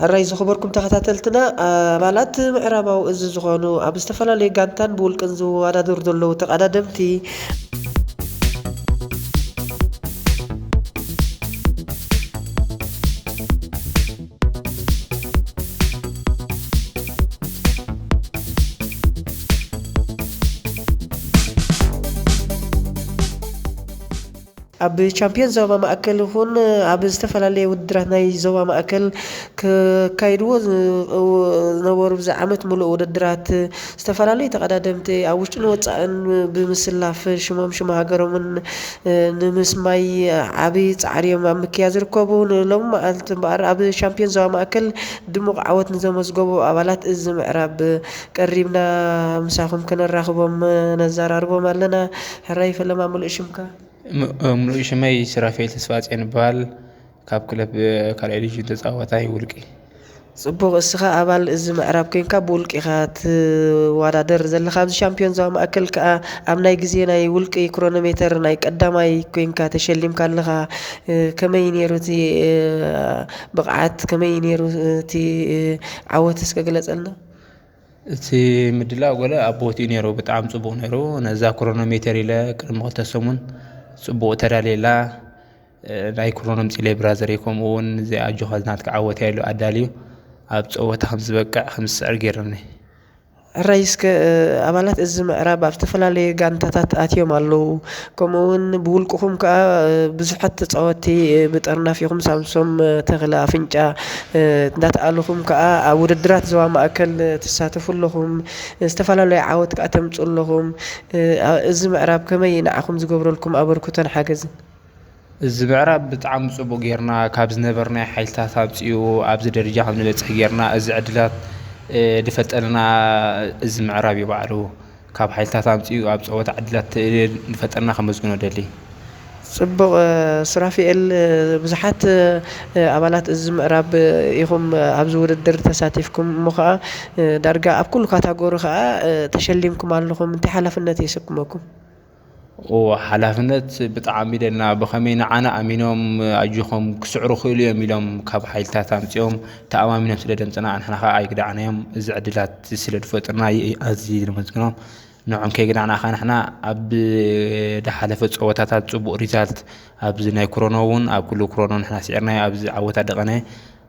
ሕራይ ዝኸበርኩም ተኸታተልትና፣ ኣባላት ምዕራባዊ እዚ ዝኾኑ ኣብ ዝተፈላለዩ ጋንታን ብውልቅን ዝወዳደሩ ዘለዉ ተቐዳደምቲ፣ ኣብ ቻምፒዮን ዞባ ማእከል ይኹን ኣብ ዝተፈላለየ ውድድራት ናይ ዞባ ማእከል ክካይድዎ ዝነበሩ ብዚ ዓመት ምሉእ ውድድራት ዝተፈላለዩ ተቐዳደምቲ ኣብ ውሽጥን ወጻእን ብምስላፍ ሽሞም ሽም ሃገሮምን ንምስማይ ዓቢ ጻዕሪ እዮም ኣብ ምክያድ ዝርከቡ። ንሎሚ መዓልቲ እምበኣር ኣብ ቻምፒዮን ዞባ ማእከል ድሙቕ ዓወት ንዘመዝገቡ ኣባላት እዚ ምዕራብ ቀሪብና ምሳኹም ከነራኽቦም ነዘራርቦም ኣለና። ሕራይ ፈለማ ምሉእ ሽምካ? ም-፣ ምሉእ ሽመይ ሱራፌል ተስፋጽዮን ይበሃል። ካብ ክለብ ካልኣይ ዲቪዥን ተጻዋታይ ውልቂ። ጽቡቕ፣ እስኻ ኣባል እዚ ምዕራብ ኮይንካ ብውልቂ ኢኻ ትወዳደር ዘለኻ። ኣብዚ ሻምፒዮን ዞባ ማእከል ከኣ ኣብ ናይ ግዜ ናይ ውልቂ ክሮኖሜተር ናይ ቀዳማይ ኮይንካ ተሸሊምካ ኣለኻ። እ፣ ከመይ ነይሩ እቲ፣ እ፣ ብቕዓት? ከመይ ነይሩ እቲ፣ እ፣ ዓወት? እስከ ግለጸልና። እቲ ምድላው ገለ ኣብ ቦትኡ ነይሩ፣ ብጣዕሚ ጽቡቕ ነይሩ። ነዛ ክሮኖሜተር ኢለ ቅድሚ ክልተ ሰሙን ጽቡቕ ተዳልየላ። እ፣ ናይ ክሮኖ ምጺለይ ብራዘረይ፣ ከምኡ እውን እዚ ኣጆኻ ናትካ ዓወት እያ ኢሉ ኣዳልዩ ኣብ ጸወታ ከም ዝበቅዕ፣ ከም ዝስዕር ገይሩኒ። ሕራይ እስከ፣ እ፣ ኣባላት እዚ ምዕራብ ኣብ ዝተፈላለዩ ጋንታታት ኣትዮም ኣለዉ። ከምኡ እውን ብውልቅኹም ከኣ፣ እ፣ ብዙሓት ተጻወትቲ፣ እ፣ ብጥርናፊኹም ሳምሶም፣ እ፣ ተኽለ ኣፍንጫ፣ እ፣ እንዳተኣለኹም ከኣ ኣብ ውድድራት ዞባ ማእከል፣ እ፣ ትሳተፉ ኣለኹም። ዝተፈላለዩ ዓወት ከኣ ተምጽኡ ኣለኹም። እ፣ ኣ-፣ እዚ ምዕራብ ከመይ እዩ ንዓኹም ዝገብረልኩም ኣበርክቶን ሓገዝን? እዚ ምዕራብ ብጣዕሚ ጽቡቕ ጌርና ካብ ዝነበርናዮ ሓይልታት ኣምጺኡ ኣብዚ ደረጃ ከም ንበጽሕ ጌርና። እዚ ዕድላት፣ እ፣ ዝፈጠረልና እዚ ምዕራብ እዩ ባዕሉ። ካብ ሓይልታት ኣምጺኡ ኣብ ጸወታ ዕድላት፣ እ፣ ዝፈጠረና ከመስግኖ ደሊ። ጽቡቕ፣ እ፣ ሱራፊኤል፣ እ፣ ብዙሓት፣ እ፣ ኣባላት እዚ ምዕራብ፣ እ፣ ኢኹም፣ እ፣ ኣብዚ ውድድር ተሳቲፍኩም እሞ ኸኣ፣ እ፣ ዳርጋ ኣብ ኩሉ ካታጎሪ ኸኣ፣ እ፣ ተሸሊምኩም ኣለኹም። እንታይ ሓላፍነት የሰክመኩም? ኦ፣ ሓላፍነት ብጣዕሚ ደልና። ብኸመይ ንዓና ኣሚኖም ኣጆኹም ክስዕሩ ክእሉ እዮም ኢሎም ካብ ሓይልታት ኣምጺኦም ተኣማሚኖም ስለ ደምጽና፣ ንሕና ኸኣ ኣይግዳዕናዮም። እዚ ዕድላት ስለ ዝፈጥሩና ይ-፣ ኣዝዩ ነመስግኖም። ንዖም ከይግዳዕና ኸኣ ንሕና ኣብ ዝሓለፈ ጸወታታት ጽቡቕ ሪዛልት ኣብዚ ናይ ክሮኖ እውን ኣብ ኩሉ ክሮኖ ንሕና ስዒርናዮ ኣብዚ ዓወት ኣደቐናዮ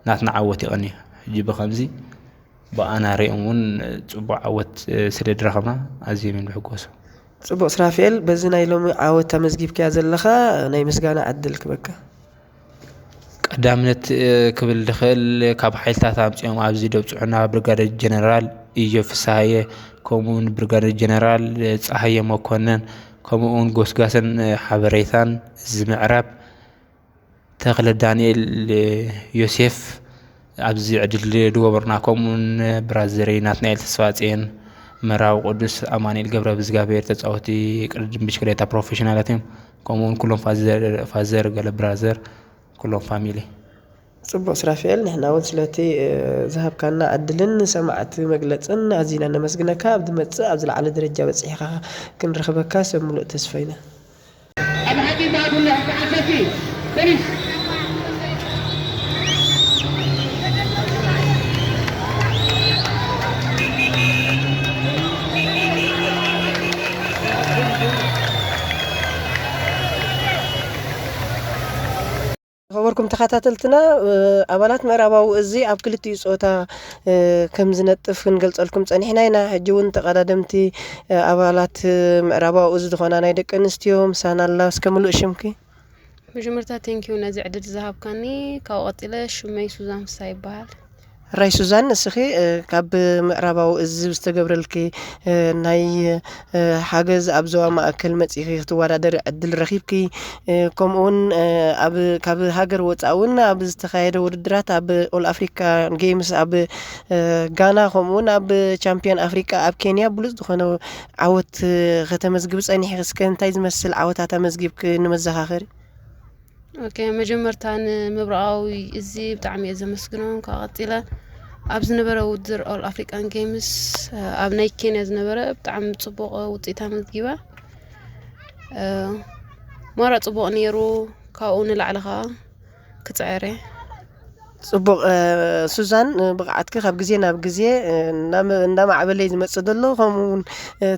ናትና ዓወት ይቐንዮ። ሕጂ ብኸምዚ ብኣና ሪኦም እውን ጽቡቕ ዓወት ስለ ዝረኸብና ኣዝዮም እዮም ዝሕጎሱ። ጽቡቕ ስራፊኤል፣ በዚ ናይ ሎሚ ዓወት ኣመዝጊብካያ ዘለኻ ናይ ምስጋና ዕድል ክበካ። ቀዳምነት፣ እ፣ ክብል ዝኽእል ካብ ሓይልታት ኣምጺኦም ኣብዚ ደብጽሑና ብርጋደር ጀነራል ኢዮብ ፍስሃየ፣ ከምኡ እውን ብርጋደር ጀነራል ጸሃየ መኮነን፣ ከምኡ እውን ጎስጋስን፣ እ፣ ሓበሬታን እዚ ምዕራብ ተኽለ ዳንኤል ዮሴፍ ኣብዚ ዕድል ዝገበሩና፣ ከምኡውን ብራዘረይ ናትናኤል ተስፋጽዮን፣ መራዊ ቅዱስ፣ ኣማኑኤል ገብረ ብዝጋብሔር ተጻወቲ ቅድድም ብሽክሌታ ፕሮፌሽናላት እዮም። ከምኡውን ኩሎም ፋዘር፣ ፋዘር ገለ ብራዘር፣ ኩሎም ፋሚሊ። ጽቡቕ ስራፊኤል፣ ንሕና እውን ስለቲ፣ እ፣ ዝሃብካና ዕድልን ሰማዕቲ መግለጽን ኣዚና ነመስግነካ። ኣብ ዝመጽእ ኣብ ዝለዓለ ደረጃ በጺሕኻ ክንረኽበካ ሰብ ምሉእ ተስፋ ኢና። ኣብ ሓቂ ባዱላ ተዓፈቲ ፖሊስ። ዝኸበርኩም ተኸታተልትና፣ እ፣ ኣባላት ምዕራባዊ እዚ ኣብ ክልቲኡ ጾታ፣ እ፣ ከም ዝነጥፍ ክንገልጸልኩም ጸኒሕና ኢና። ሕጂ እውን ተቐዳደምቲ፣ እ፣ ኣባላት፣ እ፣ ምዕራባዊ እዚ ዝኾና ናይ ደቂ ኣንስትዮ ምሳና ኣላ። እስከ ምሉእ ሽምኪ? መጀመርታ ቴንኪዩ ነዚ ዕድል ዝሃብካኒ። ካብኡ ቀጺለ ሽመይ ሱዛን ፍስሃ ይበሃል። ሕራይ ሱዛን፣ ንስኺ፣ እ፣ ካብ ምዕራባዊ እዚ ዝተገብረልኪ፣ እ፣ ናይ፣ እ፣ ሓገዝ ኣብ ዞባ ማእከል መጺኺ ክትወዳደሪ ዕድል ረኺብኪ፣ እ፣ ከምኡ እውን፣ እ፣ ኣብ፣ ካብ ሃገር ወጻኢ እውን ኣብ ዝተኻየደ ውድድራት ኣብ ኦል ኣፍሪካ ጌምስ ኣብ፣ እ፣ ጋና ከምኡ እውን ኣብ ቻምፒዮን ኣፍሪቃ ኣብ ኬንያ ብሉጽ ዝኾነ ዓወት፣ እ፣ ከተመዝግቢ ጸኒሕኪ። እስከ እንታይ ዝመስል ዓወታት ኣመዝጊብኪ ንመዘኻኸሪ? ኦኬ፣ መጀመርታ ንምብራቓዊ እዚ ብጣዕሚ እየ ዘመስግኖም። ካብ ቀጺለ ኣብ ዝነበረ ውድድር ኦል ኣፍሪካን ጌምስ፣ ኣብ ናይ ኬንያ ዝነበረ ብጣዕሚ ጽቡቕ ውጽኢት ኣመዝጊበ። ማራ ጽቡቕ ነይሩ። ካብኡ ንላዕሊ ኸኣ ክጽዕር እየ። ጽቡቕ ሱዛን፣ ብቕዓትኪ ካብ ግዜ ናብ ግዜ እንዳማዕበለ እዩ ዝመጽእ ዘሎ። ከምኡ እውን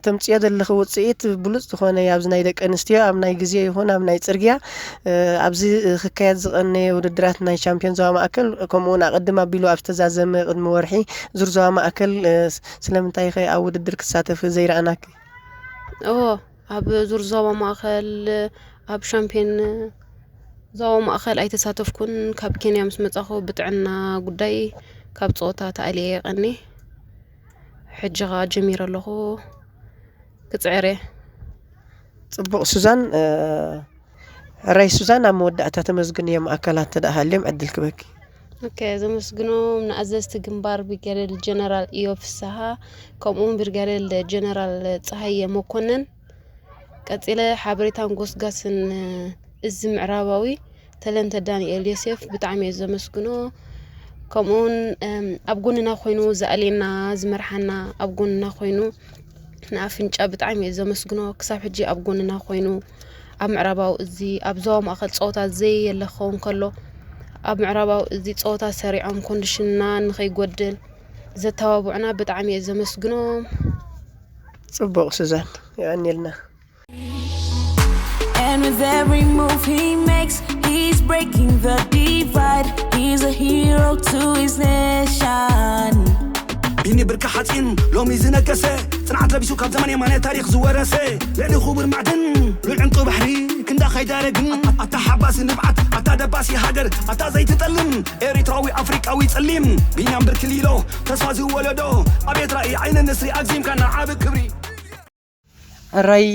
ተምጽዮ ዘለኺ ውፅኢት ብሉፅ ዝኾነ ኣብዚ ናይ ደቂ ኣንስትዮ ኣብ ናይ ግዜ ይኹን ኣብ ናይ ፅርግያ ኣብዚ ክካየድ ዝቐነየ ውድድራት ናይ ቻምፒዮን ዞባ ማእከል፣ ከምኡ እውን ኣቐድም ኣቢሉ ኣብ ዝተዛዘመ ቅድሚ ወርሒ ዙር ዞባ ማእከል፣ ስለምንታይ ከ ኣብ ውድድር ክሳተፍ ዘይረኣናኪ? እዎ፣ ኣብ ዙር ዞባ ማእከል ኣብ ሻምፒዮን ዞባ ማእከል ኣይተሳተፍኩን። ካብ ኬንያ ምስ መጻኹ ብጥዕና ጉዳይ ካብ ጸወታ ተኣልየ ቀኒ። ሕጂ ኸኣ ጀሚረ ኣለኹ ክጽዕር እየ። ጽቡቕ ሱዛን። ሕራይ ሱዛን፣ ኣብ መወዳእታ ተመስግንዮም ኣካላት ተደኣ ሃልዮም ዕድል ክበኪ። ኦኬ፣ ዘመስግኖም ንኣዘዝቲ ግንባር ብርጌደል ጀነራል ኢዮብ ፍስሃ፣ ከምኡውን ብርጌደል ጀነራል ፀሃየ መኮነን። ቀፂለ ሓበሬታን ጎስጋስን እዚ ምዕራባዊ ተለንተ ዳንኤል ዮሴፍ ብጣዕሚ እየ ዘመስግኖ። ከምኡውን ኣብ ጎንና ኮይኑ ዝኣልየና ዝመርሓና ኣብ ጎንና ኮይኑ ንኣፍንጫ ብጣዕሚ እየ ዘመስግኖ። ክሳብ ሕጂ ኣብ ጎንና ኮይኑ ኣብ ምዕራባዊ እዚ ኣብ ዞባ ማእኸል ፀወታ ዘየለ ክኸውን ከሎ ኣብ ምዕራባዊ እዚ ፀወታ ሰሪዖም ኮንዲሽንና ንኸይጎድል ዘተባብዑና ብጣዕሚ እየ ዘመስግኖም። ጽቡቕ ሱዛን፣ የቐንየልና። And with every move he makes, he's breaking the divide. He's a hero to his nation. ቢኒ ብርኪ ሓፂን ሎሚ ዝነገሰ፣ ፅንዓት ለቢሱ ካብ ዘመን የማነ ታሪኽ ዝወረሰ፣ ልዕሊ ክቡር ማዕድን ልዑል ዕንቂ ባሕሪ ክንዳኻ ኣይዳረግን። ኣታ ሓባሲ ንብዓት፣ ኣታ ደባሲ ሃገር፣ ኣታ ዘይትጠልም ኤሪትራዊ ኣፍሪቃዊ ጸሊም ቢንያም ብርኪ ሊሎ፣ ተስፋ ዝህብ ወለዶ፣ ኣብየት ራኢ ዓይኒ ንስሪ ኣግዚምካና ዓቢ ክብሪ። ሕራይ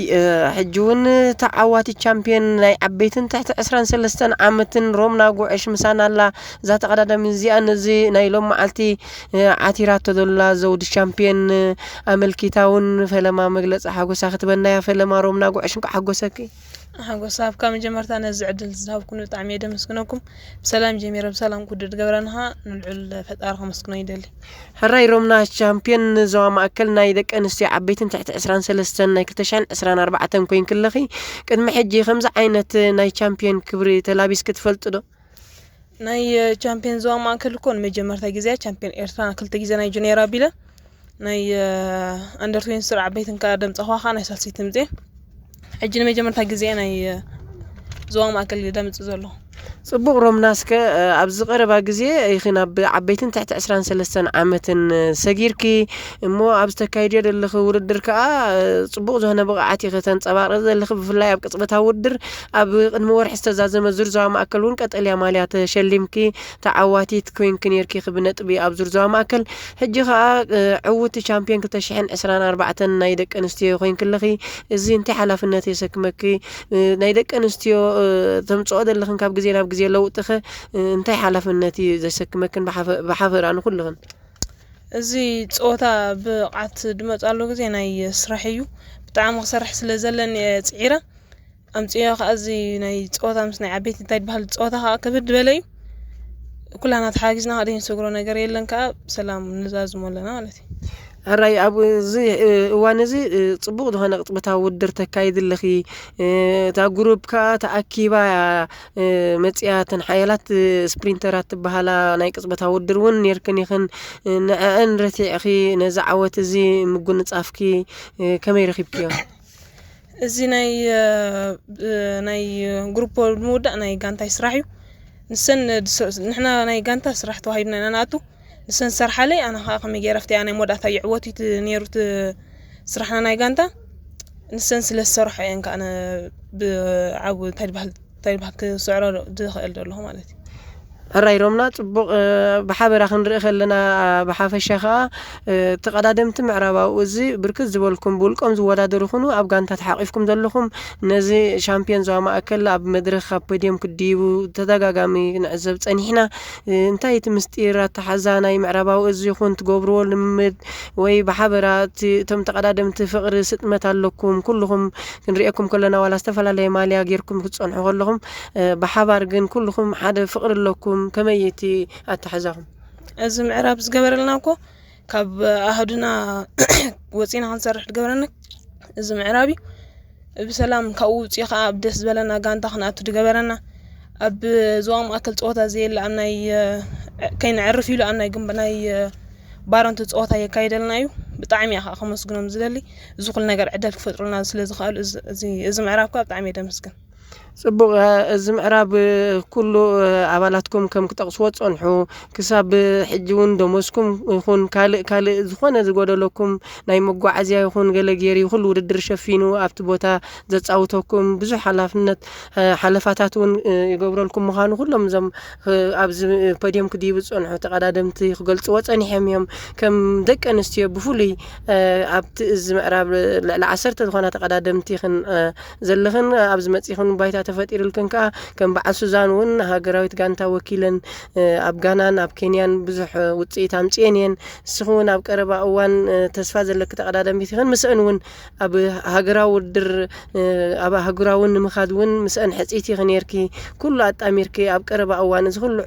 ሕጂ እውን ተዓዋቲት ቻምፒየን ናይ ዓበይትን ትሕቲ ዕስራን ሰለስተን ዓመትን ሮምና ጉዕሽ ምሳና ኣላ። እዛ ተቐዳዳሚ እዚኣ ነዚ ናይ ሎም መዓልቲ ዓቲራቶ ዘላ ዘውዲ ቻምፒየን ኣመልኪታ እውን ፈለማ መግለፂ ሓጎሳ ክትበና እያ። ፈለማ ሮምና ጉዕሽ እንኳዕ ሓጎሰኪ። ሓጎሳ ኣብካ መጀመርታ ነዚ ዕድል ዝሃብኩኒ ብጣዕሚ እየ ደመስግነኩም። ብሰላም ጀሚረ ብሰላም ክውድእ ዝገበረኒ ኸዓ ንልዑል ፈጣሪ ከመስግኖ ይደሊ። ሕራይ ሮምና ቻምፒዮን ዞባ ማእከል ናይ ደቂ ኣንስትዮ ዓበይትን ትሕቲ ዕስራን ሰለስተን ናይ ክልተ ሽሕን ዕስራን ኣርባዕተን ኮይንኪ ኣለኺ። ቅድሚ ሕጂ ከምዚ ዓይነት ናይ ቻምፒዮን ክብሪ ተላቢስኪ ትፈልጢ ዶ? ናይ ቻምፒዮን ዞባ ማእከል እኮ ንመጀመርታ ግዜ ቻምፒዮን ኤርትራ ክልተ ግዜ ናይ ጁኒየር ኣቢለ ናይ ኣንደር ትዌንቲ ስር ዓበይትን ከኣ ደምጻ ኳ ናይ ሳልሰይቲ ምጽኤ ሕጂ ንመጀመርታ ግዜ ናይ ዞባ ማእከል ደምጽ ዘሎ። ጽቡቕ ሮምና፣ እስከ ኣብዚ ቀረባ ግዜ ኢኺ ናብ ዓበይትን ትሕቲ ዕስራን ሰለስተን ዓመትን ሰጊርኪ እሞ ኣብዚ ተካይድዮ ዘለኺ ውድድር ከኣ ጽቡቕ ዝኾነ ብቕዓት ኢኺ ተንጸባርቂ ዘለኺ። ብፍላይ ኣብ ቅጽበታዊ ውድድር ኣብ ቅድሚ ወርሒ ዝተዛዘመ ዙር ዞባ ማእከል እውን ቀጠልያ ማልያ ተሸሊምኪ ተዓዋቲት ኮይንኪ ኔርኪ ኢኺ ብነጥቢ ኣብ ዙር ዞባ ማእከል። ሕጂ ከኣ ዕውቲ ቻምፒዮን ክልተ ሽሕን ዕስራን ኣርባዕተን ናይ ደቂ ኣንስትዮ ኮይንኪ ኣለኺ። እዚ እንታይ ሓላፍነት የሰክመኪ? ናይ ደቂ ኣንስትዮ ተምጽኦ ዘለኽን ካብ ግዜ ናብ ግዜ ለውጢኸ እንታይ ሓላፍነት እዩ ዘሰክመክን ብሓፈራ ንኩልኽን? እዚ ጸወታ ብቕዓት ድመጽኣሉ ግዜ ናይ ስራሕ እዩ። ብጣዕሚ ክሰርሕ ስለ ዘለኒ እየ ጽዒረ ኣምጽዮ ከኣ እዚ ናይ ጸወታ ምስ ናይ ዓበይቲ እንታይ ድበሃል ጸወታ ከኣ ክብድ በለ እዩ። ኩላና ተሓጊዝና ከኣ ዘይንሰግሮ ነገር የለን ከኣ ብሰላም ንዛዝሞ ኣለና ማለት እዩ። ሕራይ ኣብ እዚ እዋን እዚ ጽቡቕ ዝኾነ ቅጽበታዊ ውድድር ተካይዲ ኣለኺ። እታ ግሩፕ ከኣ ተኣኪባ እያ መጺኣ። እተን ሓያላት ስፕሪንተራት ትበሃላ ናይ ቅጽበታዊ ውድድር እውን ኔርክን ኢኽን። ንዐአን ረቲዕኺ ነዚ ዓወት እዚ ምጉንጻፍኪ ከመይ ረኺብክዮ? እዚ ናይ ናይ ግሩፕ ንምውዳእ ናይ ጋንታይ ስራሕ እዩ። ንሰን ንሕና ናይ ጋንታ ስራሕ ተዋሂብና ኢና ንኣቱ። ንሰን ዝሰርሓለይ ኣነ ከዓ ከመይ ገይረ ኣብቲ ናይ መወዳእታ ይዕወት እዩ እቲ ነይሩ እቲ ስራሕና ናይ ጋንታ። ንሰን ስለ ዝሰርሖ እየን ከዓ ብዓቡ እንታይ ዝበሃል እንታይ ዝበሃል ክስዕሮ ዝኽእል ዘለኹ ማለት እዩ። ሕራይ ሮምና፣ ጽቡቕ ብሓበራ ክንርኢ ከለና ብሓፈሻ ከኣ ተቐዳደምቲ ምዕራባዊ እዚ ብርክት ዝበልኩም ብውልቆም ዝወዳደሩ ይኹኑ ኣብ ጋንታ ተሓቒፍኩም ዘለኹም ነዚ ሻምፒዮን ዞባ ማእከል ኣብ መድረኽ ኣብ ፖድዮም ክድይቡ ተደጋጋሚ ክንዕዘብ ጸኒሕና። እንታይ እቲ ምስጢር ኣተሓዛ ናይ ምዕራባዊ እዚ ይኹን ትገብርዎ ልምምድ ወይ ብሓበራ እቶም ተቐዳደምቲ ፍቕሪ ስጥመት ኣለኩም? ኩልኹም ክንርእየኩም ከለና ዋላ ዝተፈላለየ ማልያ ጌርኩም ክትጸንሑ ከለኹም ብሓባር ግን ኩልኹም ሓደ ፍቕሪ ኣለኩም። ከመይ እቲ ኣተሓሕዛኹም? እዚ ምዕራብ ዝገበረልና እኮ ካብ ኣህዱና ወፂና ክንሰርሕ ዝገበረና እዚ ምዕራብ እዩ። ብሰላም ካብኡ ውፅኢ ከዓ ኣብ ደስ ዝበለና ጋንታ ክንኣቱ ዝገበረና ኣብ ዞባ ማእከል ፀወታ ዘየለ ኣብ ናይ ከይነዕርፍ ኢሉ ኣብ ናይ ግንብ ናይ ባረንቱ ፀወታ የካይደልና እዩ። ብጣዕሚ እየ ከዓ ከመስግኖም ዝደሊ፣ እዚ ኩሉ ነገር ዕደል ክፈጥሩልና ስለ ዝኽኣሉ። እዚ ምዕራብ ከዓ ብጣዕሚ እየ ደመስግን። ፅቡቕ። እዚ ምዕራብ ኩሉ ኣባላትኩም ከም ክጠቕስዎ ዝፀንሑ፣ ክሳብ ሕጂ እውን ደሞዝኩም ይኹን ካልእ ካልእ ዝኾነ ዝጎደለኩም ናይ መጓዓዝያ ይኹን ገለ ገይሩ ኩሉ ውድድር ሸፊኑ ኣብቲ ቦታ ዘፃውተኩም ብዙሕ ሓላፍነት ሓለፋታት እውን ይገብረልኩም ምዃኑ ኩሎም እዞም ኣብዚ ፖድዮም ክድይቡ ዝፀንሑ ተቐዳደምቲ ክገልፅዎ ፀኒሖም እዮም። ከም ደቂ ኣንስትዮ ብፍሉይ ኣብቲ እዚ ምዕራብ ልዕሊ ዓሰርተ ዝኾና ተቐዳደምቲ ዘለኽን ኣብዚ መፂኽን ባይታ ተፈጢሩልክን ከዓ ከም በዓል ሱዛን እውን ሃገራዊት ጋንታ ወኪለን ኣብ ጋናን ኣብ ኬንያን ብዙሕ ውፅኢት ኣምፅኤን እየን። ንስኺ እውን ኣብ ቀረባ እዋን ተስፋ ዘለኪ ተቐዳደሚት ኢኽን። ምስአን እውን ኣብ ሃገራዊ ውድድር ኣብ ኣህጉራዊ እውን ንምኻድ እውን ምስአን ሕፅይቲ ኢኺ ነይርኪ። ኩሉ ኣጣሚርኪ ኣብ ቀረባ እዋን እዚ ኩሉ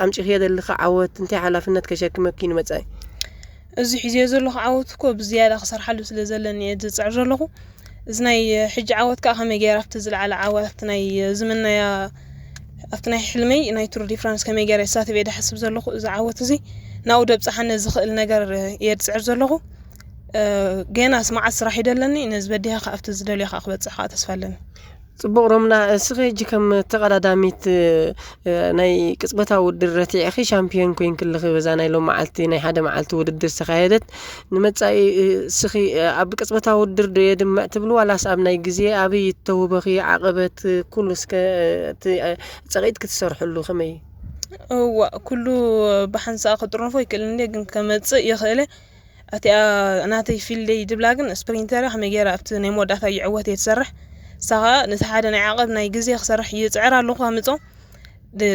ኣምፂኽዮ ዘለኺ ዓወት እንታይ ሓላፍነት ከሸክመኪ ንመፃኢ? እዚ ሒዝዮ ዘለኹ ዓወት እኮ ብዝያዳ ክሰርሓሉ ስለ ዘለኒ እየ ዝፅዕር ዘለኹ። እዚ ናይ ሕጂ ዓወት ከዓ ከመይ ገይረ ኣብቲ ዝለዓለ ዓወት ኣብቲ ናይ ዝምነያ ኣብቲ ናይ ሕልመይ ናይ ቱር ዲ ፍራንስ ከመይ ገይረ ይሳተፍ እየ ዝሓስብ ዘለኹ። እዚ ዓወት እዚ ናብኡ ደብፅሓኒ ዝኽእል ነገር እየ ዝፅዕር ዘለኹ። ገና ስማዓት ስራሕ ይደለኒ። ነዚ በዲሃ ከዓ ኣብቲ ዝደልዮ ከዓ ክበፅሕ ከዓ ተስፋ ኣለኒ። ፅቡቕ ሮምና፣ እስኺ ሕጂ ከም ተቐዳዳሚት ናይ ቅፅበታዊ ውድድር ረቲዕኺ ሻምፒዮን ኮይንኪ ኣለኺ። በዛ ናይ ሎም መዓልቲ ናይ ሓደ መዓልቲ ውድድር ዝተኻየደት ንመፃኢ እስኺ ኣብ ቅፅበታዊ ውድድር ዶ የድምዕ ትብሊ ዋላስ ኣብ ናይ ግዜ ኣበይ ይተውበኺ ዓቐበት ኩሉ እስከ እቲ ፀቒጥኪ ትሰርሕሉ ከመይ እዩ? እዋ ኩሉ ብሓንሳእ ክጥርንፎ ይክእል እንደ ግን ከመፅእ ይኽእለ። እቲኣ ናተይ ፊልደይ ድብላ ግን ስፕሪንተር እያ። ከመይ ገይራ ኣብቲ ናይ መወዳእታ ይዕወት እየ ትሰርሕ። ንሳ ከዓ ነቲ ሓደ ናይ ዓቐብ ናይ ግዜ ክሰርሕ ይፅዕር ኣለኹ ከምፅኦ።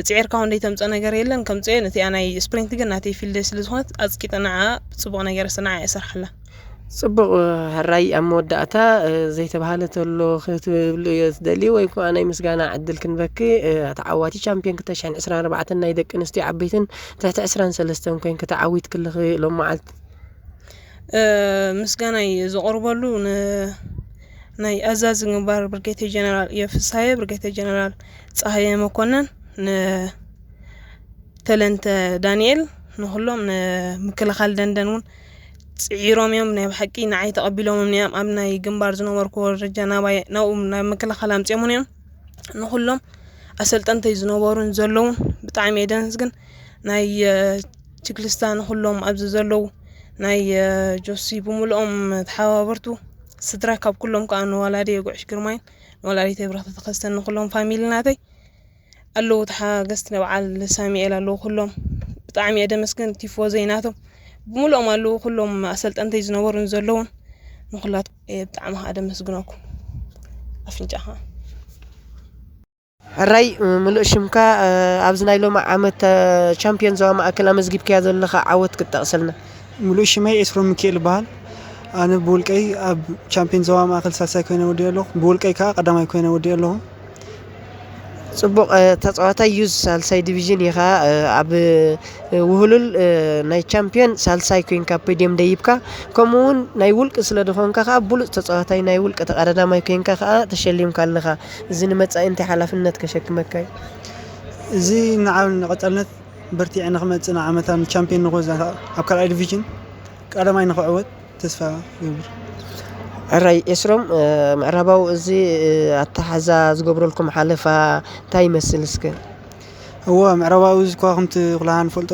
ፅዒርካ እውን ዘይተምፅኦ ነገር የለን። ከምፅኦ እየ። ነቲኣ ናይ ስፕሪንት ግን ናተይ ፊልደይ ስለ ዝኾነት ኣፅቂጠ ንዓ ብፅቡቕ ነገር ንዓ እየ እሰርሓላ። ፅቡቕ። ሕራይ ኣብ መወዳእታ ዘይተባህለ ተሎ ክትብሉ እዮ ትደሊ ወይ ከዓ ናይ ምስጋና ዕድል ክንበኪ? ተዓዋቲ ቻምፒዮን ክልተ ሽሕን ዕስራን ኣርባዕተን ናይ ደቂ ኣንስትዮ ዓበይትን ትሕቲ ዕስራን ሰለስተን ኮይንኪ ተዓዊትኪ ኣለኺ ሎም መዓልቲ። ምስጋናይ ዝቕርበሉ ን ናይ ኣዛዚ ግንባር ብርጌቴር ጀነራል እዮብ ፍስሃየ፣ ብርጌቴር ጀነራል ፀሃየ መኮነን፣ ን ተለንተ ዳንኤል፣ ንኹሎም ንምክልኻል ደንደን እውን ፅዒሮም እዮም። ናይ ብሓቂ ንዓይ ተቐቢሎም እዮም። ኣብ ናይ ግንባር ዝነበርኩዎ ደረጃ ናባይ ናብኡ ናብ ምክልኻል ኣምፅኦምን እዮም። ንኹሎም ኣሰልጠንተይ ዝነበሩን ዘለውን ብጣዕሚ እየ ደመስግን። ናይ ችክልስታ ንኹሎም ኣብዚ ዘለዉ ናይ ጆሲ ብምልኦም ተሓባበርቱ ስድራ ካብ ኩሎም ከዓ ንወላዲ የጉዕሽ ግርማይን ንወላዲተይ ብረኽቲ ተኸስተን ንኹሎም ፋሚሊ ናተይ ኣለዉ ተሓገዝቲ ንበዓል ሳሚኤል ኣለዉ ኩሎም ብጣዕሚ እየ ደመስግን ቲፎዘይ ናቶም ብምልኦም ኣለዉ ኩሎም ኣሰልጠንተይ ዝነበሩን ዘለውን ንኩላትኩም እየ ብጣዕሚ ከዓ ደመስግነኩም ኣፍንጫኻ ሕራይ ምሉእ ሽምካ ኣብዚ ናይ ሎሚ ዓመት ቻምፒዮን ዞባ ማእከል ኣመዝጊብካያ ዘለኻ ዓወት ክትጠቕሰልና? ምሉእ ሽመይ ኤስሮም ሚካኤል ይበሃል። ኣነ ብውልቀይ ኣብ ቻምፒዮን ዞባ ማእከል ሳልሳይ ኮይነ ወዲኤ ኣለኹ። ብውልቀይ ከዓ ቀዳማይ ኮይነ ወዲኤ ኣለኹ። ፅቡቕ ተፃዋታይ ዩዝ ሳልሳይ ዲቪዥን ኢኻ። ኣብ ውህሉል ናይ ቻምፒዮን ሳልሳይ ኮይንካ ፖድየም ደይብካ፣ ከምኡ እውን ናይ ውልቂ ስለ ዝኾንካ ከዓ ብሉፅ ተፃዋታይ ናይ ውልቂ ተቐዳዳማይ ኮይንካ ከዓ ተሸሊምካ ኣለኻ። እዚ ንመፃኢ እንታይ ሓላፍነት ከሸክመካ እዩ? እዚ ንዓብ ንቐፃልነት በርቲዐ ንክመፅእ ንዓመታ ቻምፒዮን ንክወዛ ኣብ ካልኣይ ዲቪዥን ቀዳማይ ንክዕወት ተስፋ ይገብር። ሕራይ ኤስሮም፣ ምዕራባዊ እዚ ኣተሓዛ ዝገብረልኩም ሓለፋ እንታይ ይመስል እስከ? እወ፣ ምዕራባዊ እዚ እኳ ከምቲ ኩላና ንፈልጦ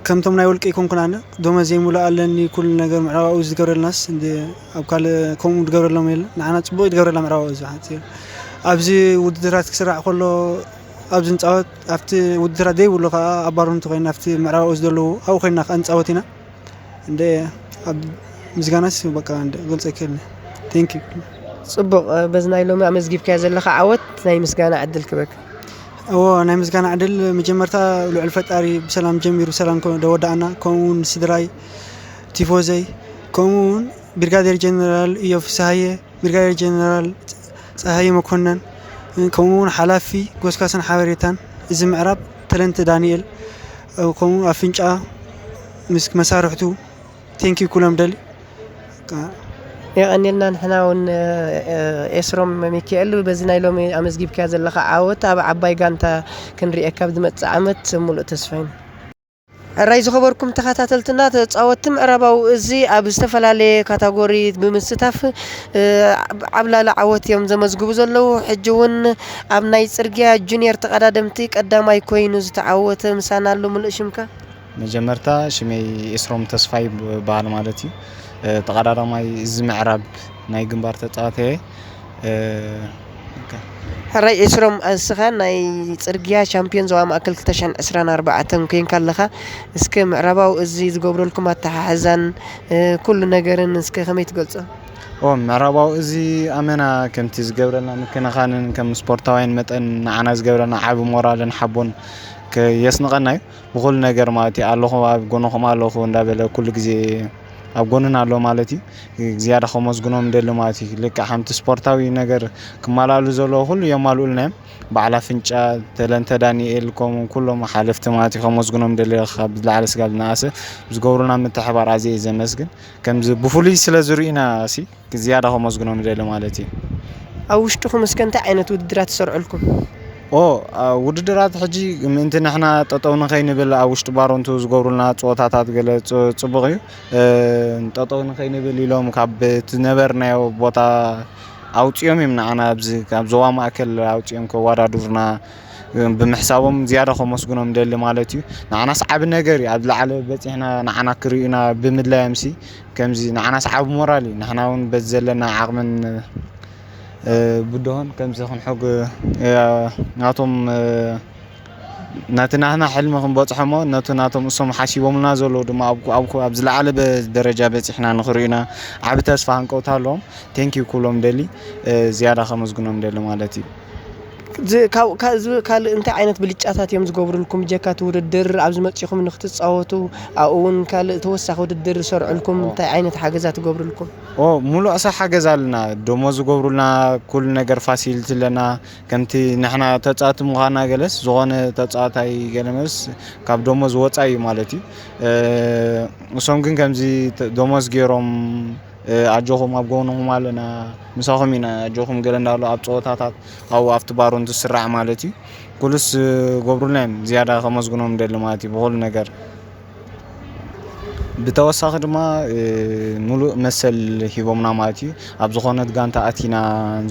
ከምቶም ናይ ውልቂ ኣይኮንኩን ኣነ ደሞዝ ዘይምሉእ ኣለኒ ኩሉ ነገር ምዕራባዊ ዝገብረልናስ እንደ ኣብ ካልእ ከምኡ ዝገብረሎም የለ ንዓና ፅቡቅ ይገብረላ ምዕራባዊ እዚ ሓፂር ኣብዚ ውድድራት ክስራዕ ከሎ ኣብዚ ንፃወት ኣብቲ ውድድራት ዘይብሉ ከዓ ኣብ ባሮንቲ ኮይና ኣብቲ ምዕራባዊ ዘለዉ ኣብኡ ኮይና ከዓ ንፃወት ኢና እንደ ኣብ ምስጋናስ በቃ እንደ ገልፀ ይክእል thank you ፅቡቅ በዚ ናይ ሎሚ ኣመዝጊብካዮ ዘለካ ዓወት ናይ ምስጋና ዕድል ክበክ እዎ ናይ ምስጋና ዕድል መጀመርታ ልዑል ፈጣሪ ብሰላም ጀሚሩ ብሰላም ደወዳእና ከምኡ እውን ስድራይ ቲፎዘይ ከምኡ እውን ብርጋዴር ጀነራል እዮብ ፍስሃየ ብርጋዴር ጀነራል ፀሃየ መኮነን ከምኡ እውን ሓላፊ ጎስጋስን ሓበሬታን እዚ ምዕራብ ተለንተ ዳንኤል ከምኡ ኣፍንጫ ምስ መሳርሕቱ thank you ኩሎም ደሊ የቐንየልና። ንሕና እውን ኤስሮም ሚካኤል፣ በዚ ናይ ሎሚ ኣመዝጊብካያ ዘለኻ ዓወት ኣብ ዓባይ ጋንታ ክንርእየካ ኣብ ዝመጽእ ዓመት ምሉእ ተስፋ ኢና። ሕራይ ዝኸበርኩም ተኸታተልትና፣ ተጻወትቲ ምዕራባዊ እዚ ኣብ ዝተፈላለየ ካታጎሪ ብምስታፍ ዓብላሊ ዓወት እዮም ዘመዝግቡ ዘለዉ። ሕጂ እውን ኣብ ናይ ጽርግያ ጁኒየር ተቐዳደምቲ ቀዳማይ ኮይኑ ዝተዓወተ ምሳና ኣሎ። ምሉእ ሽምካ? መጀመርታ ሽመይ ኤስሮም ተስፋይ ይበሃል ማለት እዩ። ተቐዳዳማይ እዚ ምዕራብ ናይ ግንባር ተጻዋታይ። ሕራይ ኤስሮም፣ እስኻ ናይ ጽርግያ ቻምፒዮን ዞባ ማእከል ክልተ ሽሕን ዕስራን ኣርባዕተን ኮይንካ ኣለኻ። እስከ ምዕራባዊ እዚ ዝገብረልኩም ኣተሓሕዛን ኩሉ ነገርን እስከ ከመይ ትገልጾ? ኦ፣ ምዕራባዊ እዚ ኣመና ከምቲ ዝገብረልና ምክንኻንን ከም ስፖርታውያን መጠን ንዓና ዝገብረልና ዓቢ ሞራልን ሓቦን የስንቐና እዩ። ብኹሉ ነገር ማለት እዩ ኣለኹ፣ ኣብ ጎንኹም ኣለኹ እንዳበለ ኩሉ ግዜ ኣብ ጎንና ኣሎ ማለት እዩ። ዝያዳ ከመስግኖም እንደሊ ማለት እዩ። ልክዕ ከምቲ ስፖርታዊ ነገር ክመላሉ ዘለዎ ኩሉ የማልኡልና እዮም። በዓል ኣፍንጫ፣ ተለንተ ዳንኤል፣ ከምኡ ኩሎም ሓለፍቲ ማለት እዩ ከመስግኖም እንደሊ ካብ ዝለዓለ ስጋብ ዝነኣሰ ዝገብሩና ምትሕባር ኣዝየ እየ ዘመስግን። ከምዚ ብፍሉይ ስለ ዝርእዩና ሲ ዝያዳ ከመስግኖም ይደሊ ማለት እዩ። ኣብ ውሽጥኹም እስከ እንታይ ዓይነት ውድድራት ትሰርዑልኩም? ኦ፣ ውድድራት ሕጂ ምእንቲ ንሕና ጠጠው ንኸይንብል ኣብ ውሽጢ ባሮንቱ ዝገብሩልና ፀወታታት ገለ ፅቡቕ እዩ። ጠጠው ንኸይንብል ኢሎም ካብ እቲ ነበርናዮ ቦታ ኣውፂኦም እዮም ንዓና ኣብዚ ካብ ዞባ ማእከል ኣውፂኦም ከወዳድሩና ብምሕሳቦም ዝያዳ ከመስግኖም ደሊ ማለት እዩ። ንዓናስ ዓቢ ነገር እዩ ኣብ ዝለዓለ በፂሕና ንዓና ክርእዩና ብምድላዮም ሲ ከምዚ ንዓናስ ዓቢ ሞራል እዩ። ንሕና እውን በዚ ዘለና ዓቕምን ብድሆን ከምዚ ክንሕግ ናቶም ናቲ ናህና ሕልሚ ክንበፅሖ እሞ ነቲ ናቶም እሶም ሓሲቦምልና ዘለዉ ድማ ኣብ ዝለዓለ ደረጃ በፂሕና ንክርእዩና ዓቢ ተስፋ ክንቀውታ ኣለዎም። ቴንኪዩ ኩሎም ደሊ ዝያዳ ከመስግኖም ደሊ ማለት እዩ። ካልእ እንታይ ዓይነት ብልጫታት እዮም ዝገብሩልኩም ጀካ እቲ ውድድር ኣብዚ መፂኹም ንክትፃወቱ ኣብኡ እውን ካልእ ተወሳኺ ውድድር ዝሰርዑልኩም እንታይ ዓይነት ሓገዛት ይገብሩልኩም? ኦ፣ ሙሉእ እሳ ሓገዝ ኣለና። ደሞዝ ዝገብሩልና ኩሉ ነገር ፋሲሊቲ ኣለና። ከምቲ ንሕና ተጻዋቲ ምዃንና ገለስ ዝኾነ ተጻዋታይ ገለመስ ካብ ደሞዝ ወጻኢ እዩ ማለት እዩ። እሶም ግን ከምዚ ደሞዝ ገይሮም ኣጆኹም ኣብ ጎንኹም ኣለና ምሳኹም ኢና ኣጆኹም ገለ እንዳሉ ኣብ ጸወታታት ኣብኡ ኣብቲ ባሮ እንትስራዕ ማለት እዩ። ኩሉስ ገብሩልና እዮም ዝያዳ ከመስግኖም ደሊ ማለት እዩ ብኹሉ ነገር። ብተወሳኺ ድማ ሙሉእ መሰል ሂቦምና ማለት እዩ። ኣብ ዝኾነት ጋንታ ኣቲና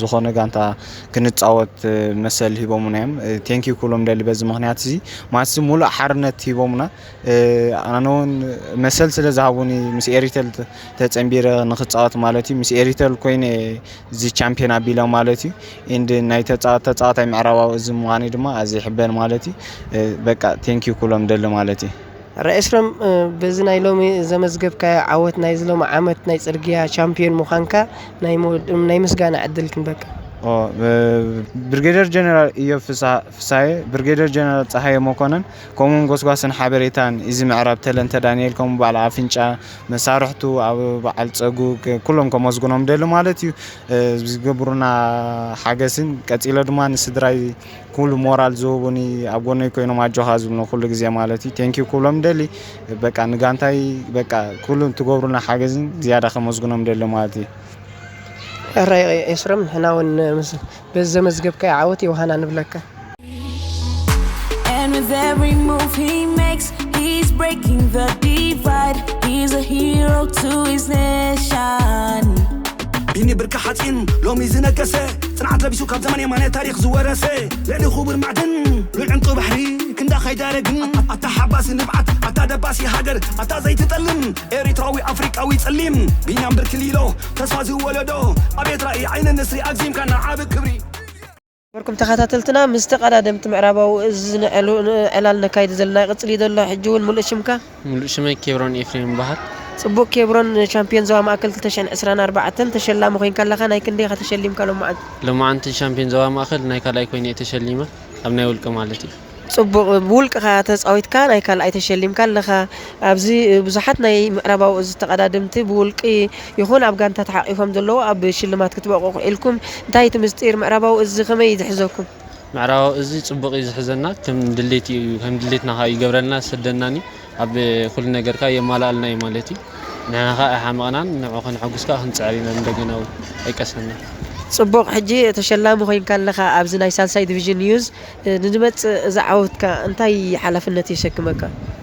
ዝኾነ ጋንታ ክንፃወት መሰል ሂቦምና እዮም። ቴንኪዩ ኩሎም ደሊ በዚ ምክንያት እዚ ማለት ሙሉእ ሓርነት ሂቦምና። ኣነ እውን መሰል ስለ ዝሃቡኒ ምስ ኤሪተል ተፀንቢረ ንክፃወት ማለት እዩ ምስ ኤሪተል ኮይነ እዚ ቻምፒዮን ኣቢለ ማለት እዩ። ኢንድ ናይ ተፃዋታይ ምዕራባዊ እዚ ምዃኒ ድማ ኣዚ ይሕበን ማለት እዩ። በቃ ቴንኪዩ ኩሎም ደሊ ማለት እዩ። ርኤስሮም፣ በዚ ናይ ሎሚ ዘመዝገብካዮ ዓወት ናይዚ ሎሚ ዓመት ናይ ጽርግያ ቻምፒዮን ምዃንካ ናይ ምስጋና ዕድል ክንበካ። ብርጌደር ጀነራል እዮብ ፍስሃየ፣ ብርጌደር ጀነራል ጸሃየ መኮነን፣ ከምኡውን ጎስጓስን ሓበሬታን እዚ ምዕራብ ተለንተ ዳንኤል፣ ከምኡ በዓል ኣፍንጫ መሳርሕቱ፣ ኣብ በዓል ጸጉ፣ ኩሎም ከመስግኖም ደሊ ማለት እዩ። ዝገብሩና ሓገስን ቀጺለ ድማ ንስድራይ ኩሉ ሞራል ዝህቡኒ ኣብ ጎነይ ኮይኖም ኣጆኻ ዝብሉኒ ኩሉ ግዜ ማለት እዩ። ቴንኪዩ ክብሎም ደሊ በቃ ንጋንታይ በቃ ኩሉ ትገብሩልና ሓገዝን ዝያዳ ከመስግኖም ደሊ ማለት እዩ። ሕራይ ኤስሮም ንሕና እውን በዚ ዘመዝገብካዮ ዓወት ዮሃና ንብለካ። And with every move he makes, he's breaking the divide. He's a hero to his nation. ቢኒ ብርካ ሓፂን ሎሚ ዝነገሰ፣ ፅንዓት ለቢሱ ካብ ዘመን የማነ ታሪክ ዝወረሰ፣ ልዕሊ ክቡር ማዕድን ሉል ዕንቁ ባሕሪ ክንዳ ከይዳረግን፣ ኣታ ሓባሲ ንብዓት ኣታ ደባሲ ሃገር ኣታ ዘይትጠልም ኤሪትራዊ ኣፍሪቃዊ ፀሊም ቢንያም ብርክ ሊሎ ተስፋ ዝወለዶ ኣቤት ራእይ ዓይነ ንስሪ ኣግዚምካ ንዓብ ክብሪ። ነበርኩም ተኸታተልትና፣ ምስ ተቐዳደምቲ ምዕራባዊ እዝ ንዕሉ-፣ ንዕላል ነካይድ ዘለና ይቕጽል እዩ ዘሎ። ሕጂ እውን ምሉእ ሽምካ? ምሉእ ሽመይ ኬብሮን ኤፍሬም ይበሃል። ጽቡቕ ኬብሮን፣ ቻምፒዮን ዞባ ማእከል ክልተ ሽሕን ዕስራን ኣርባዕተን ተሸላሚ ኮይንካ ኣለኻ። ናይ ክንደይ ኢኻ ተሸሊምካ ሎማዓንቲ? ሎማዓንቲ ቻምፒዮን ዞባ ማእከል ናይ ካልኣይ ኮይነ እየ ተሸሊመ፣ ኣብ ናይ ውልቂ ማለት እዩ። ጽቡቕ፣ ብውልቅኻ ተጻዊትካ ናይ ካልኣይ ተሸሊምካ ኣለኻ። ኣብዚ ብዙሓት ናይ ምዕራባዊ እዝ ተቐዳደምቲ ብውልቂ ይኹን ኣብ ጋንታ ተሓቒፎም ዘለዉ ኣብ ሽልማት ክትበቕዑ ክኢልኩም። እንታይ እቲ ምስጢር? ምዕራባዊ እዝ ከመይ እዩ ዝሕዘኩም? ምዕራባዊ እዝ ጽቡቕ እዩ ዝሕዘና፣ ከም ድሌት እዩ፣ ከም ድሌትና ከኣ ይገብረልና፣ ዝሰደናን እዩ፣ ኣብ ኩሉ ነገር ከኣ የማልኣልና እዩ ማለት እዩ። ንሕና ኸዓ ኣይሓመቕናን፣ ንዕኡ ከነሐጉስ ከኣ ክንጽዕር ኢና፣ እንደገና እውን ኣይቀሰናን። ጽቡቕ። ሕጂ ተሸላሚ ኮይንካ ኣለኻ ኣብዚ ናይ ሳልሳይ ዲቪዥን ኒውዝ። ንዝመጽእ እዛ ዓወትካ እንታይ ሓላፍነት የሸክመካ?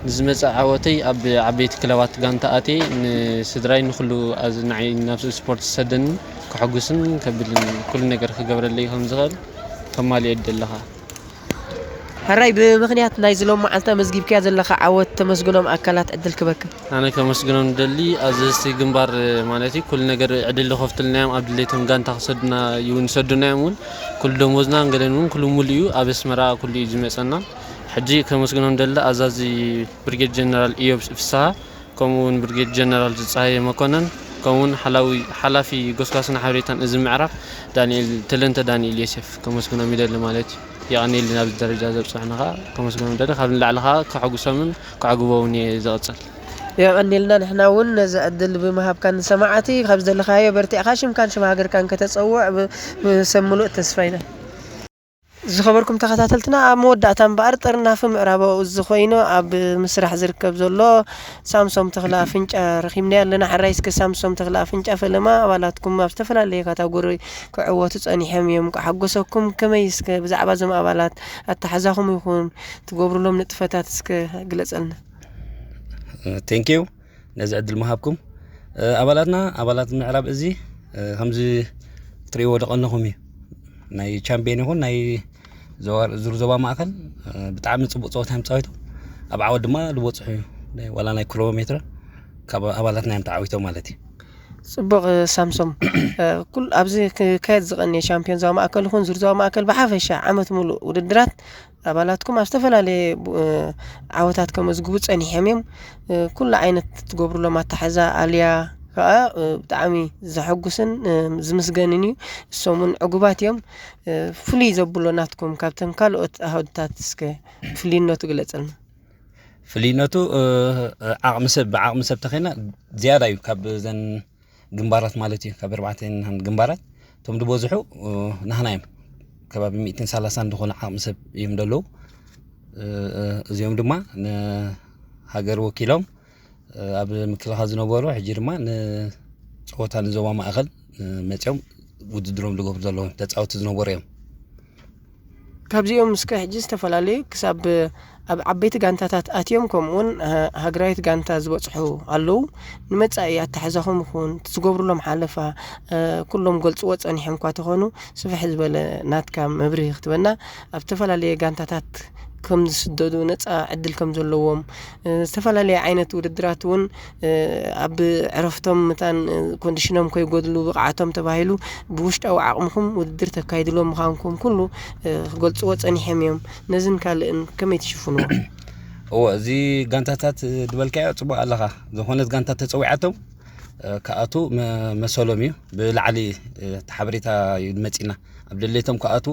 ንዝመጽእ ዓወተይ ኣብ ዓበይቲ ክለባት ጋንታ ኣትየ ንስድራይ ንኹሉ ኣዝ ንዓይ ናብ ስፖርት ዝሰደኒ ከሐጉስን ከብልን ኩሉ ነገር ክገብረለይ ከም ዝኽእል ከማልኦ ይደሊ ኣለኻ። ሕራይ ብምኽንያት ናይዚ ሎም መዓልቲ ኣመዝጊብካዮ ዘለኻ ዓወት ተመስግኖም ኣካላት ዕድል ክበካ። ኣነ ከመስግኖም ደሊ ኣዘዝቲ ግንባር ማለት እዩ ኩሉ ነገር ዕድል ዝኸፍትልና እዮም ኣብ ድሌቶም ጋንታ ክሰዱና ይውን ሰዱና እዮም እውን ኩሉ ደሞዝና ገለን እውን ኩሉ ሙሉ እዩ ኣብ ኣስመራ ኩሉ እዩ ዝመፀና ሕጂ ከመስግኖም ደሊ ኣዛዚ ብርጌድ ጀነራል ኢዮብ ፍስሃ ከምኡ እውን ብርጌድ ጀነራል ዝፀሃየ መኮነን ከምኡ እውን ሓላዊ ሓላፊ ጎስጓስን ሓበሬታን እዚ ምዕራፍ ዳንኤል ተለንተ ዳንኤል ዮሴፍ ከመስግኖም ይደሊ ማለት እዩ። የቐንየልና ኣብዚ ደረጃ ዘብፅሑና ከዓ ከመስግኖም ይደሊ። ካብ ንላዕሊ ከዓ ከሐጉሶምን ከዕግቦምን እየ ዝቕፅል። የቐንየልና። ንሕና እውን ነዚ ዕድል ብምሃብካን ንሰማዕቲ ካብ ዝደለኻዮ በርቲዕካ ሽምካን ሽም ሃገርካን ከተፀውዕ ብ- ብሰብ ምሉእ ተስፋ ኢና። ዝኸበርኩም ተኸታተልትና ኣብ መወዳእታ እምበኣር ጠርናፊ ምዕራባዊ እዚ ኮይኑ ኣብ ምስራሕ ዝርከብ ዘሎ ሳምሶም ተኽለ ኣፍንጫ ረኺብናዮ ኣለና። ሕራይ እስከ ሳምሶም ተኽለ ኣፍንጫ ፈለማ ኣባላትኩም ኣብ ዝተፈላለየ ካታጎሪ ክዕወቱ ጸኒሖም እዮም። ክሓጎሰኩም ከመይ እስከ ብዛዕባ እዞም ኣባላት ኣተሓዛኹም ይኹን ትገብሩሎም ንጥፈታት እስከ ግለጸልና። ቴንኪዩ ነዚ ዕድል ምሃብኩም ኣባላትና ኣባላት ምዕራብ እዚ ከምዚ ትሪእዎ ደቐነኹም እዩ ናይ ቻምፒየን ይኹን ናይ ዙር ዞባ ማእከል ብጣዕሚ ፅቡቅ ፀወታ እዮም ተፃዊቶም ኣብ ዓወት ድማ ዝበፅሑ እዩ ዋላ ናይ ኪሎ ሜትር ካብ ኣባላትና እዮም ተዓዊቶም ማለት እዩ ፅቡቅ ሳምሶም ኩል ኣብዚ ክካየድ ዝቀንየ ሻምፒዮን ዞባ ማእከል ይኹን ዙር ዞባ ማእከል ብሓፈሻ ዓመት ሙሉእ ውድድራት ኣባላትኩም ኣብ ዝተፈላለየ ዓወታት ከመዝግቡ ጸኒሖም እዮም። ኩሉ ዓይነት ትገብሩሎም ኣተሓዛ ኣልያ ከኣ ብጣዕሚ ዘሐጉስን ዝምስገንን እዩ። እሶም እውን ዕጉባት እዮም። ፍሉይ ዘብሎ ናትኩም ካብተን ካልኦት ኣሃዱታት እስከ ፍልይነቱ ግለጸልና። ፍልይነቱ ዓቕሚ ሰብ ብዓቕሚ ሰብ ተኸይና ዝያዳ እዩ ካብ ዘን ግንባራት ማለት እዩ ካብ ኣርባዕተ ግንባራት እቶም ዝበዝሑ ናህና እዮም ከባቢ ሚእትን ሰላሳን ዝኾነ ዓቕሚ ሰብ እዮም ዘለዉ እዚኦም ድማ ንሃገር ወኪሎም ኣብ ምክልኻል ዝነበሩ ሕጂ ድማ ንፀወታ ንዞባ ማእኸል መፅኦም ውድድሮም ዝገብሩ ዘለዉ ተፃወቲ ዝነበሩ እዮም ካብዚኦም እስከ ሕጂ ዝተፈላለዩ ክሳብ ኣብ ዓበይቲ ጋንታታት ኣትዮም ከምኡውን ሃገራዊት ጋንታ ዝበፅሑ ኣለዉ። ንመፃኢ ኣተሓሕዛኹም ይኹን እቲ ዝገብሩሎም ሓለፋ ኩሎም ገልፅዎ ፀኒሖም እኳ ተኾኑ ስፍሕ ዝበለ ናትካ መብርሂ ክትበና ኣብ ዝተፈላለየ ጋንታታት ከም ዝስደዱ ነፃ ዕድል ከም ዘለዎም ዝተፈላለየ ዓይነት ውድድራት እውን ኣብ ዕረፍቶም መታን ኮንዲሽኖም ከይጎድሉ ብቕዓቶም ተባሂሉ ብውሽጣዊ ዓቕምኹም ውድድር ተካይድሎም ምዃንኩም ኩሉ ክገልፅዎ ፀኒሖም እዮም። ነዝን ካልእን ከመይ ትሽፍንዎ? እዎ እዚ ጋንታታት ዝበልካዮ ፅቡቅ ኣለኻ። ዝኾነት ጋንታ ተፀዊዓቶም ክኣቱ መሰሎም እዩ። ብላዕሊ እቲ ሓበሬታ እዩ መፂና ኣብ ድሌቶም ክኣቱ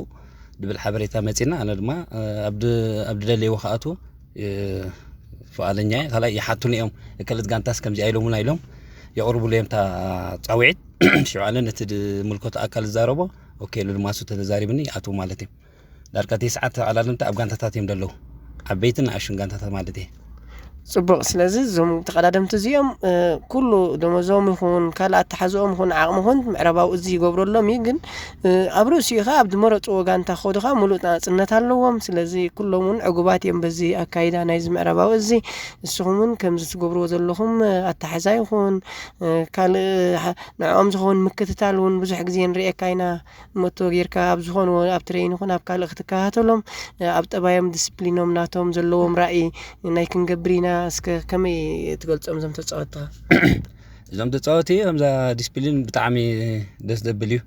ድብል ሓበሬታ መፂና ኣነ ድማ ኣብ ድደለይዎ ክኣቱ ፍቓደኛ እየ። ካልኣይ ይሓቱኒ እዮም እከለት ጋንታስ ከምዚኣ ኢሎሙና ኢሎም የቕርቡሉ እዮም እታ ፃውዒት። ሽዑ ኣነ ነቲ ዝምልከቶ ኣካል ዝዛረቦ ኦኬ ኢሉ ድማ እሱ ተተዛሪብኒ ይኣትዉ ማለት እዩ። ዳርጋ ተስዓተ ተቐዳደምቲ ኣብ ጋንታታት እዮም ዘለዉ ዓበይትን ንኣሽቱን ጋንታታት ማለት እየ። ፅቡቕ ስለዚ እዞም ተቐዳደምቲ እዚኦም ኩሉ ደሞዞም ይኹን ካልእ ኣተሓዝኦም ይኹን ዓቕሚ ይኹን ምዕራባዊ እዚ ይገብረሎም እዩ ግን ኣብ ርእሲኡ ከዓ ኣብ ዝመረፅዎ ጋንታ ክኸዱ ከዓ ሙሉእ ናፅነት ኣለዎም ስለዚ ኩሎም እውን ዕጉባት እዮም በዚ ኣካይዳ ናይዚ ምዕራባዊ እዚ ንስኹም እውን ከምዚ ትገብርዎ ዘለኹም ኣተሓዛ ይኹን ካልእ ንዕኦም ዝኸውን ምክትታል እውን ብዙሕ ግዜ ንርእየካ ኢና መቶ ጌርካ ኣብ ዝኾነ ኣብ ትሬን ይኹን ኣብ ካልእ ክትከታተሎም ኣብ ጠባዮም ዲስፕሊኖም ናቶም ዘለዎም ራእይ ናይ ክንገብር ኢና እስከ ከመይ ትገልፆም እዞም ተፃወትኻ እዞም ተፃወቲ ከምዛ ዲስፕሊን ብጣዕሚ ደስ ዘብል እዩ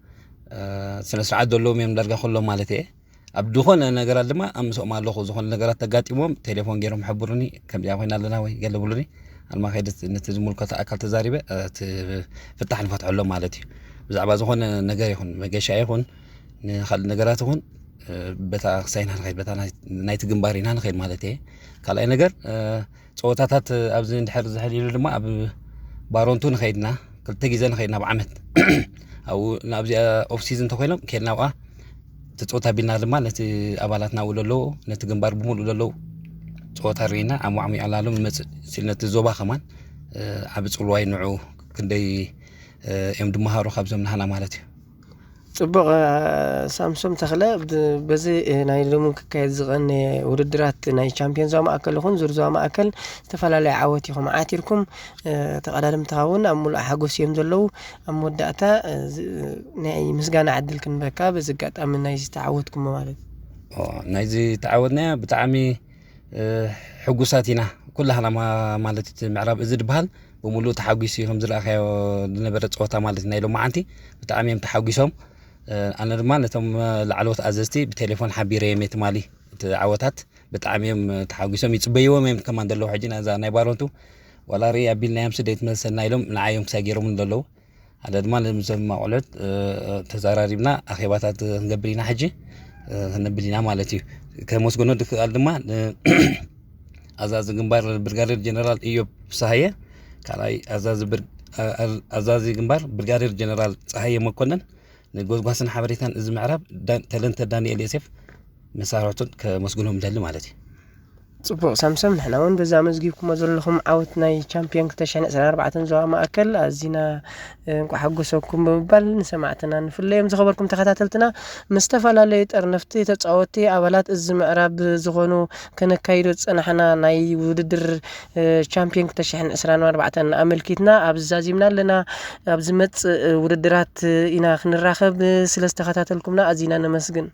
ስነ ስርዓት ዘለዎም እዮም ዳርጋ ኩሎም ማለት እየ ኣብ ዝኾነ ነገራት ድማ ኣብ ምስኦም ኣለኹ ዝኾነ ነገራት ተጋጢሞም ቴሌፎን ገይሮም ሕብሩኒ ከምዚኣ ኮይና ኣለና ወይ ገለ ብሉኒ ኣልማ ከይደ ነቲ ዝምልከቶ ኣካል ተዛሪበ እቲ ፍታሕ ንፈትሐሎም ማለት እዩ። ብዛዕባ ዝኾነ ነገር ይኹን መገሻ ይኹን ንካልእ ነገራት ይኹን በታ ክሳይ ኢና ንኸይድ በታ ናይቲ ግንባር ኢና ንኸይድ ማለት እየ። ካልኣይ ነገር ፀወታታት ኣብዚ እንድሕር ዝሕል ኢሉ ድማ ኣብ ባሮንቱ ንኸይድና ክልተ ግዜ ንኸይድና ኣብ ዓመት ኣብኡ ናብዚኣ ኦፍ ሲዝን እንተኮይኖም ከይድና ኣብኣ ተፀወታ ቢልና ድማ ነቲ ኣባላት ናብኡ ዘለዉ ነቲ ግንባር ብምሉእ ዘለዉ ፀወታ ርኢና ኣሟዕሚዖላሎም ንመፅእ ሲል ነቲ ዞባ ከማን ዓቢ ጽልዋይ ንዑ ክንደይ እዮም ድመሃሩ ካብዞም ናህና ማለት እዩ። ጽቡቕ። ሳምሶም ተኽለ፣ በዚ ናይ ሎሚ ክካየድ ዝቐነ ውድድራት ናይ ቻምፒዮን ዞባ ማእከል ይኹን ዙር ዞባ ማእከል ዝተፈላለዩ ዓወት ኢኹም ዓቲርኩም። ተቐዳደምትኻ እውን ኣብ ሙሉእ ሓጎስ እዮም ዘለዉ። ኣብ መወዳእታ ናይ ምስጋና ዕድል ክንበካ በዚ ኣጋጣሚ ናይ ዝተዓወትኩም ማለት ናይዚ ተዓወትናያ ብጣዕሚ ሕጉሳት ኢና ኩላህና ማለት እቲ ምዕራብ እዚ ዝበሃል ብምሉእ ተሓጒሱ እዩ ከም ዝረኣኻዮ ዝነበረ ፀወታ ማለት ናይ ሎማዓንቲ ብጣዕሚ እዮም ተሓጒሶም። ኣነ ድማ ነቶም ላዕለዎት ኣዘዝቲ ብቴሌፎን ሓቢረ እየ ትማሊ እቲ ዓወታት ብጣዕሚ እዮም ተሓጒሶም ይፅበይዎም እዮም ከማን ዘለዉ ሕጂ ነዛ ናይ ባሮንቱ ዋላ ርኢ ኣቢልናዮም ስደት መሰልና ኢሎም ንዓዮም ክሳይ ገይሮም ዘለዉ ሓደ ድማ ምስዞም ኣቑልዑት ተዛራሪብና ኣኼባታት ክንገብር ኢና ሕጂ ክንብል ኢና ማለት እዩ። ከመስግኖ ድክኣል ድማ ኣዛዚ ግንባር ብርጋዴር ጀነራል እዮብ ፍስሃየ ካልኣይ ኣዛዚ ግንባር ብርጋዴር ጀነራል ፀሃየ መኮነን ንጎዝጓስን ሓበሬታን እዚ ምዕራብ ተለንተ ዳንኤል ዮሴፍ መሳርሕቱን ከመስግኖም ደሊ ማለት እዩ። ፅቡቕ ሳምሰም፣ ንሕና እውን በዚ ኣመዝጊብኩሞ ዘለኹም ዓወት ናይ ቻምፒዮን ክልተ ሽሕን ዕስራን ኣርባዕተን ዞባ ማእከል ኣዚና እንቋዕ ሓጎሰኩም ብምባል ንሰማዕትና ንፍለዮም። ዝኸበርኩም ተኸታተልትና፣ ምስ ዝተፈላለዩ ጠርነፍቲ ተፃወቲ ኣባላት እዚ ምዕራብ ዝኾኑ ከነካይዶ ዝፀናሕና ናይ ውድድር ቻምፒዮን ክልተ ሽሕን ዕስራን ኣርባዕተን ኣመልኪትና ኣብዚ ዛዚምና ኣለና። ኣብ ዝመፅእ ውድድራት ኢና ክንራኸብ። ስለ ዝተኸታተልኩምና ኣዚና ነመስግን።